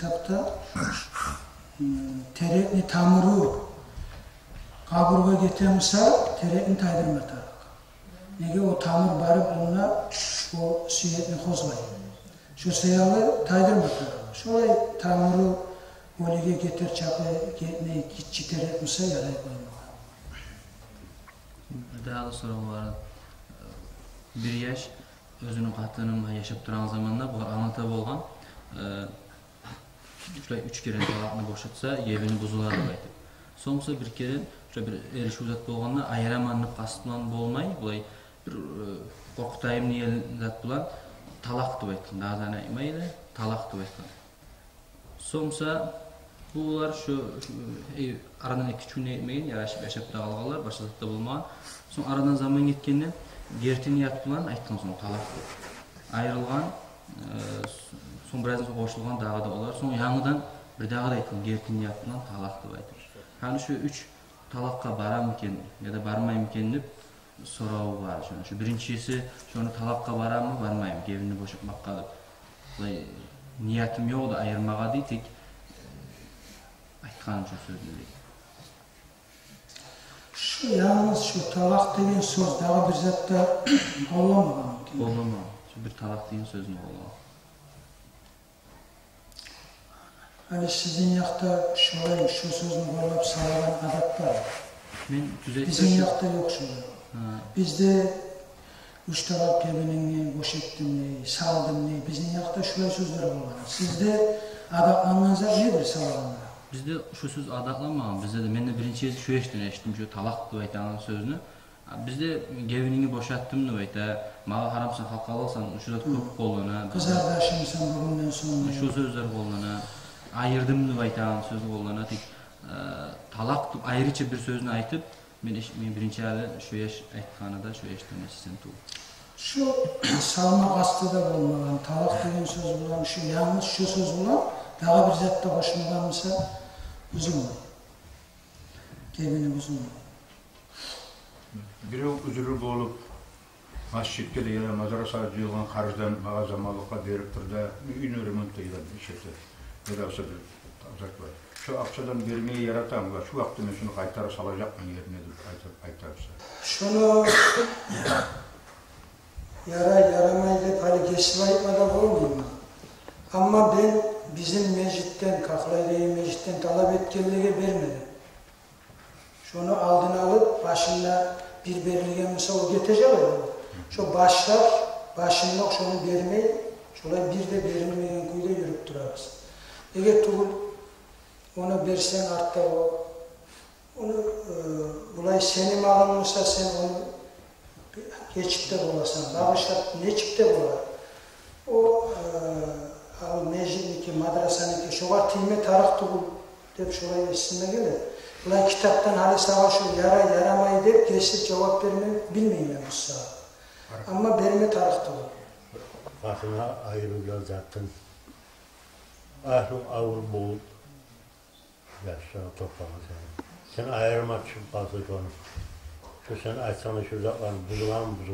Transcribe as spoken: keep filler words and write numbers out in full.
Гьатта, м, терекни тамуру къабургъа гетемуса, терекни тайдырма тарыкъ. Неге, о тамур барып онда о сюекни къозгъай. Шо саялы тайдырма тарыкъ. Шолай тамуру оьлюге гетер чакъы гетмей, гиччи терек буса, ярай къоймагъа. Бир дагъы да сорав бар. Бир яш оьзюню къатыны булан яшап турагъан заманда бугъар англата болгъан, э, шулай уьч керен талакъны бошатса, гебини бузула деп айтып. Сонг буса бир керен шулай бир эришив зат болгъанда, айыраман деп къаст булан болмай, булай бир, э, къоркъутайым деген зат булан талакъ деп айтгъан. Дагъы да не айтмай эди, талакъ деп айтгъан. Сонг буса булар шо, шо, э, арадан эки-уьч гюн де гетмеген, ярашып яшап да къалгъанлар, башгъа зат да болмагъан. Сонг арадан заман гетгенде герти ният булан айтгъан сонг талакъ деп. Айрылгъан, э, с-, сонг бираздан сонг къошулгъан дагъы да олар. Сонг янгыдан бир дагъы да айтгъан герти ният булан талакъ деп айтып. Гьали шо уьч талакъгъа барамы экен яда бармаймы экен деп сорав бар. Шону, шо биринчиси, шону талакъгъа барамы, бармаймы, гебинни бошатмакъгъа деп. Булай ниятым ёкъ эди айырмагъа дей, тек, э, айтгъаным шо сёзню дей. Шо янгыз шо талакъ деген сёз, дагъы бир затда къолланмагъанмы экен? Къолланмагъан. Шо бир талакъ деген сёзню къолланагъан. Гьали сизин якъда шолай шо сёзню къоллап салагъан адат бармы? Мен тюзетме... Бизин якъда ёкъ шолай. Гьа. Бизде уьч талакъ гебинингни бош этдим дей, салдым дей. Бизин якъда шолай сёзлер къоллана. Сизде адатлангъан зат недир салагъанда? Бизде шо сёз адатланмагъан. Бизде де, мен де биринчи гезик шо яшдан эшитдим шо талакъ деп айтагъан сёзню. А бизде гебинингни бошатдым деп айта, магъа гьарамсан, халкъ аласан, шо зат кёп къоллана. Къызардашымсан бугюнден сонг. Шо сёзлер къоллана. Айырдым деп айтагъан сёз къоллана. Тек, э, талакъ деп айрыча бир сёзню айтып, мен эш-, мен биринчи гьали шо яш айтгъаны да, шо яшдан эшитсем тюгюл. Шо салмакъ асты да болмагъан, талакъ деген сёз булан, шо янгыз шо сёз булан дагъы бир зат да къошмагъан буса, бузулмай. Гебини бузулмай. Бирев уьзюрлю болуп, межитге де яда мадрасагъа жыйылгъан харждан магъа заманлыкъгъа берип тур да, уьйню ремонт да яда иш эте, яда буса бир зат бар. Шо акъчадан бермеге яратамы, ва шо вакътиде мен шону къайтарып салажакъман ерине деп айтып, айта буса. Шону ярай, ярамай деп гьали гесип айтма да болмайман. Амма мен бизин межитден, Кахлайдагъы межитден талап этгенлеге бермедим. Шону алдын алып, башында бир берилген буса, о гетежек эди. Шо башлап, башындокъ шону бермей, шолай бир де берилмеген кюйде юрюп турабыз. Неге тюгюл, ону берсенг артда о, ону, э, булай сени малынг буса, сен ону гечип де боласан, багъышлап нечик де бола. О, э, ал межитники, мадрасаники, шогъар тийме тарыкъ тюгюл деп шолай эсиме геле. Булай китапдан гьали сагъа шо ярай, ярамай деп гесип жавап берме билмеймен буса. Амма берме тарыкъ тюгюл. Къатындан айрылгъан затдан агьлюнг авур болуп, яшлагъа токътагъан сен. Сен айырма чыгъып къалса шону. Шо сен айтсанг да, шо затлар бузуламы, бузулмаймы?